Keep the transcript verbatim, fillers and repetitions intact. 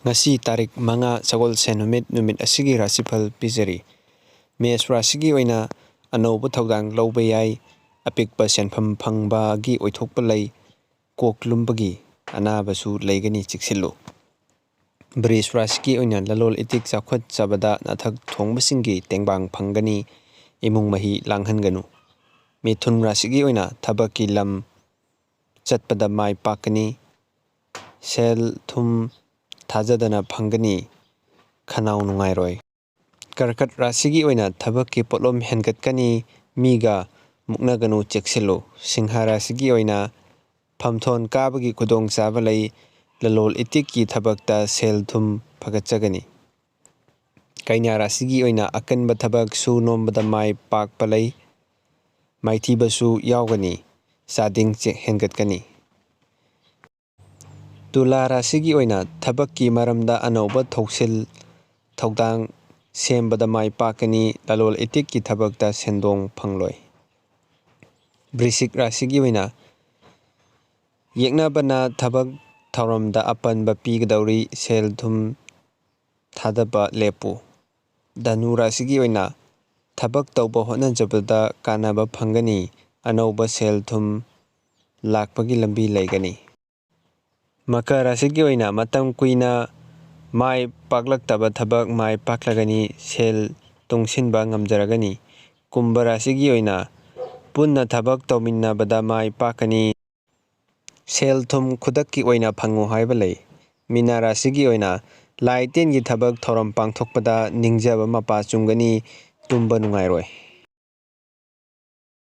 ꯉꯁꯤ ꯇꯥꯔꯤꯛ ꯃꯉꯥ, ꯁꯒꯣꯜꯁꯦꯟ ꯅꯨꯃꯤꯠ, ꯅꯨꯃꯤꯠ ꯑꯁꯤꯒꯤ ꯔꯥꯁꯤꯐꯜ ꯄꯤꯖꯔꯤ꯫ ꯃꯦꯁ ꯔꯥꯁꯤꯒꯤ ꯑꯣꯏꯅ ꯑꯅꯧꯕ ꯊꯧꯗꯥꯡ ꯂꯧꯕ ꯌꯥꯏ꯫ ꯑꯄꯤꯛꯄ ꯁꯦꯟꯐꯝ ꯐꯪꯕꯒꯤ ꯑꯣꯏꯊꯣꯛꯄ ꯂꯩ꯫ ꯀꯣꯛ ꯂꯨꯝꯕꯒꯤ ꯑꯅꯥꯕꯁꯨ ꯂꯩꯒꯅꯤ, ꯆꯦꯛꯁꯤꯜꯂꯨ꯫ ꯕ꯭ꯔꯤꯖ ꯔꯥꯁꯤꯒꯤ ꯑꯣꯏꯅ ꯂꯂꯣꯜ ꯏꯇꯤꯛ ꯆꯥꯎꯈꯠꯆꯕꯗ ꯅꯊꯛ ꯊꯣꯡꯕꯁꯤꯡꯒꯤ ꯇꯦꯡꯕꯥꯡ ꯐꯪꯒꯅꯤ꯫ ꯏꯃꯨꯡ ꯃꯍꯤ ꯂꯥꯡꯍꯟꯒꯅꯨ꯫ ꯃꯤꯊꯨꯟ ꯔꯥꯁꯤꯒꯤ ꯑꯣꯏꯅ ꯊꯕꯛꯀꯤ ꯂꯝ ꯆꯠꯄꯗ ꯃꯥꯏ ꯄꯥꯛꯀꯅꯤ꯫ ꯁꯦꯜ ꯊꯨꯝ ꯊꯥꯖꯗꯅ ꯐꯪꯒꯅꯤ꯫ ꯈꯅꯥꯎ ꯅꯨꯡꯉꯥꯏꯔꯣꯏ꯫ ꯀꯔꯀꯠ ꯔꯥꯁꯤꯒꯤ ꯑꯣꯏꯅ ꯊꯕꯛꯀꯤ ꯄꯣꯠꯂꯨꯝ ꯍꯦꯟꯒꯠꯀꯅꯤ꯫ ꯃꯤꯒ ꯃꯨꯛꯅꯒꯅꯨ, ꯆꯦꯛꯁꯤꯜꯂꯨ꯫ ꯁꯤꯡꯍ ꯔꯥꯁꯤꯒꯤ ꯑꯣꯏꯅ ꯐꯝꯊꯣꯟ ꯀꯥꯕꯒꯤ ꯈꯨꯗꯣꯡꯆꯥꯕ ꯂꯩ꯫ ꯂꯂꯣꯜ ꯏꯇꯤꯛꯀꯤ ꯊꯕꯛꯇ ꯁꯦꯜ ꯊꯨꯝ ꯐꯒꯠꯆꯒꯅꯤ꯫ ꯀꯩꯅꯥ ꯔꯥꯁꯤꯒꯤ ꯑꯣꯏꯅ ꯑꯀꯟꯕ ꯊꯕꯛ ꯁꯨ ꯅꯣꯝꯕꯗ ꯃꯥꯏ ꯄꯥꯛꯄ ꯂꯩ꯫ ꯃꯥꯏꯊꯤꯕꯁꯨ ꯌꯥꯎꯒꯅꯤ꯫ ꯆꯥꯗꯤꯡ ꯆꯦ-, ꯍꯦꯟꯒꯠꯀꯅꯤ꯫ ꯇꯨꯂꯥ ꯔꯥꯁꯤꯒꯤ ꯑꯣꯏꯅ ꯊꯕꯛꯀꯤ ꯃꯔꯝꯗ ꯑꯅꯧꯕ ꯊꯧꯁꯤꯜ ꯊꯧꯗꯥꯡ ꯁꯦꯝꯕꯗ ꯃꯥꯏ ꯄꯥꯛꯀꯅꯤ꯫ ꯂꯂꯣꯜ ꯏꯇꯤꯛꯀꯤ ꯊꯕꯛꯇ ꯁꯦꯟꯗꯣꯡ ꯐꯪꯂꯣꯏ꯫ ꯕ꯭ꯔꯤꯁꯤꯛ ꯔꯥꯁꯤꯒꯤ ꯑꯣꯏꯅ ꯌꯦꯛꯅꯕꯅ ꯊꯕꯛ ꯊꯧꯔꯝꯗ ꯑꯄꯟꯕ ꯄꯤꯒꯗꯧꯔꯤ꯫ ꯁꯦꯜ ꯊꯨꯝ ꯊꯥꯗꯕ ꯂꯦꯞꯄꯨ꯫ ꯙꯅꯨ ꯔꯥꯁꯤꯒꯤ ꯑꯣꯏꯅ ꯊꯕꯛ ꯇꯧꯕ ꯍꯣꯠꯅꯖꯕꯗ ꯀꯥꯟꯅꯕ ꯐꯪꯒꯅꯤ꯫ ꯑꯅꯧꯕ ꯁꯦꯜ ꯊꯨꯝ ꯂꯥꯛꯄꯒꯤ ꯂꯝꯕꯤ ꯂꯩꯒꯅꯤ꯫ ꯃꯀꯔ ꯔꯥꯁꯤꯒꯤ ꯑꯣꯏꯅ ꯃꯇꯝ ꯀꯨꯏꯅ ꯃꯥꯏ ꯄꯥꯛꯂꯛꯇꯕ ꯊꯕꯛ ꯃꯥꯏ ꯄꯥꯛꯂꯒꯅꯤ꯫ ꯁꯦꯜ ꯇꯨꯡꯁꯤꯟꯕ ꯉꯝꯖꯔꯒꯅꯤ꯫ ꯀꯨꯝꯚ ꯔꯥꯁꯤꯒꯤ ꯑꯣꯏꯅ ꯄꯨꯟꯅ ꯊꯕꯛ ꯇꯧꯃꯤꯟꯅꯕꯗ ꯃꯥꯏ ꯄꯥꯛꯀꯅꯤ꯫ ꯁꯦꯜ ꯊꯨꯝ ꯈꯨꯗꯛꯀꯤ ꯑꯣꯏꯅ ꯐꯪꯉꯨ ꯍꯥꯏꯕ ꯂꯩ꯫ ꯃꯤꯅꯥ ꯔꯥꯁꯤꯒꯤ ꯑꯣꯏꯅ ꯂꯥꯏ ꯇꯤꯟꯒꯤ ꯊꯕꯛ ꯊꯧꯔꯝ ꯄꯥꯡꯊꯣꯛꯄꯗ ꯅꯤꯡꯖꯕ ꯃꯄꯥ ꯆꯨꯝꯒꯅꯤ꯫ ꯇꯨꯝꯕ ꯅꯨꯡꯉꯥꯏꯔꯣꯏ꯫